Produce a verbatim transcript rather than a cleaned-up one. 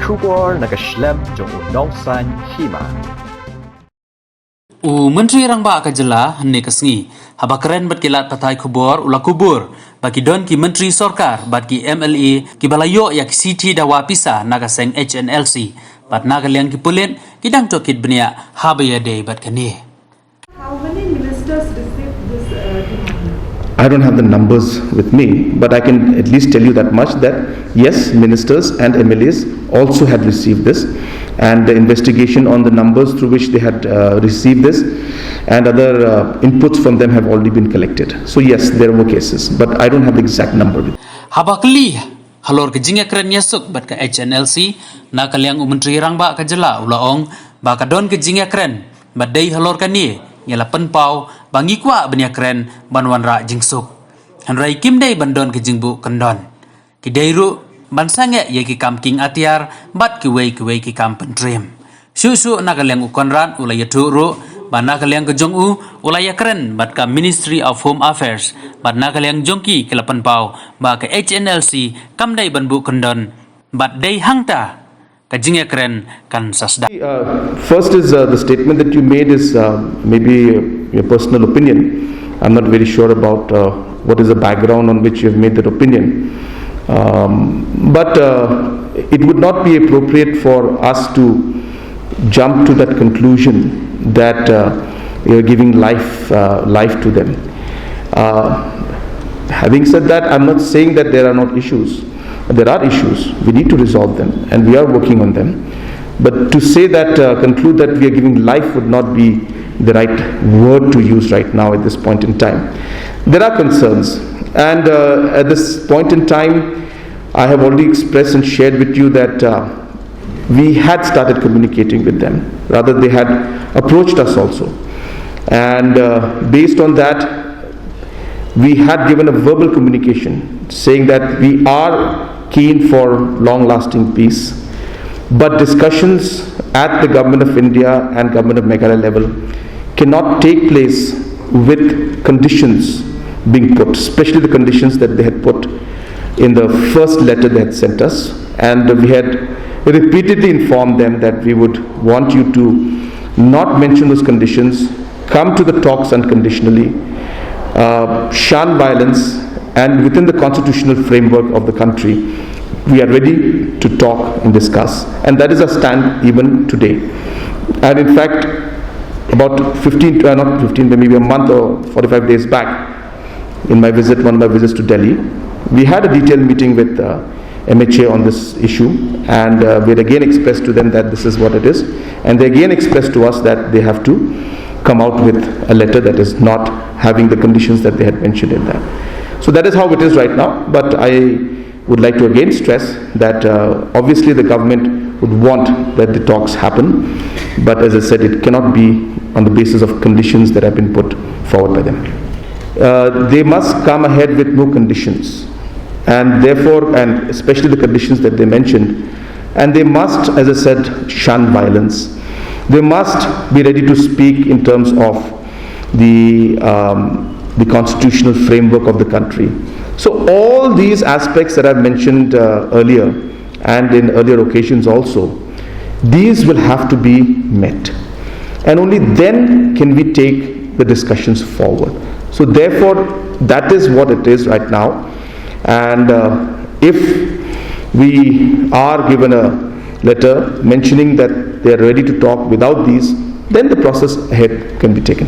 Khubor na ka shlem jong u Nongsaiñ Hima. U Myntri Rangbah ka jylla hynne ka sngi, haba kren bad ki lad pathai khubor, u la kubur ba ki don ki myntri sorkar bad ki M L A kiba la ïoh ïa ki shithi dawa pisa na ka seng H N L C, bad na ka liang ki pulit ki dang tohkit bniah haba ïadei bad kane. How many ministers received this uh, demand? I don't have the numbers with me, but I can at least tell you that much, that yes, ministers and M L As also had received this, and the investigation on the numbers through which they had uh, received this and other uh, inputs from them have already been collected. So yes, there were cases, but I don't have the exact number with me. Haba kylli halor ka jingïakren ïasuk bad ka H N L C, na ka liang u Myntri Rangbah ka jylla u la ong ba ka don ka jingïakren, bad dei halor kane ngi la pynpaw ba ngi kwah ban ïakren ban wanrah jingsuk. Hynrei kim dei ban don ka jingbuh kyndon. Ki dei ruh ban sangeh ïa ki kam kieng atiar bad kiwei kiwei ki kam pyntriem. Shuh shuh na ka liang u Conrad u la ïathuh ruh ba na ka liang ka jong u u la ïakren bad ka Ministry of Home Affairs, bad na ka liang jong ki ki la pynpaw ba ka H N L C kam dei ban buh kyndon, bad dei hangta ka jingïakren kan sa sdang. Uh, first is uh, the statement that you made is uh, maybe your personal opinion. I'm not very sure about uh, what is the background on which you have made that opinion. Um, but uh, it would not be appropriate for us to jump to that conclusion that uh, you're giving life uh, life to them. Uh, having said that, I'm not saying that there are not issues. There are issues. We need to resolve them, and we are working on them. But to say that, uh, conclude that we are giving life would not be the right word to use right now at this point in time. There are concerns, and uh, at this point in time, I have already expressed and shared with you that uh, we had started communicating with them. Rather, they had approached us also. And uh, based on that, we had given a verbal communication saying that we are keen for long lasting peace, but discussions at the Government of India and Government of Meghalaya level cannot take place with conditions being put, especially the conditions that they had put in the first letter they had sent us. And we had repeatedly informed them that we would want you to not mention those conditions, come to the talks unconditionally, uh, shun violence, and within the constitutional framework of the country, we are ready to talk and discuss. And that is our stand even today. And in fact, about fifteen, uh, not fifteen, but maybe a month or forty-five days back, in my visit, one of my visits to Delhi, we had a detailed meeting with uh, M H A on this issue, and uh, we had again expressed to them that this is what it is, and they again expressed to us that they have to come out with a letter that is not having the conditions that they had mentioned in that. So that is how it is right now, but I would like to again stress that uh, obviously the government would want that the talks happen, but as I said, it cannot be on the basis of conditions that have been put forward by them. Uh, they must come ahead with no conditions, and therefore, and especially the conditions that they mentioned, and they must, as I said, shun violence. They must be ready to speak in terms of the, um, the constitutional framework of the country. So all these aspects that I've mentioned uh, earlier and in earlier occasions also, these will have to be met. And only then can we take the discussions forward. So therefore, that is what it is right now. And uh, if we are given a letter mentioning that they are ready to talk without these, then the process ahead can be taken.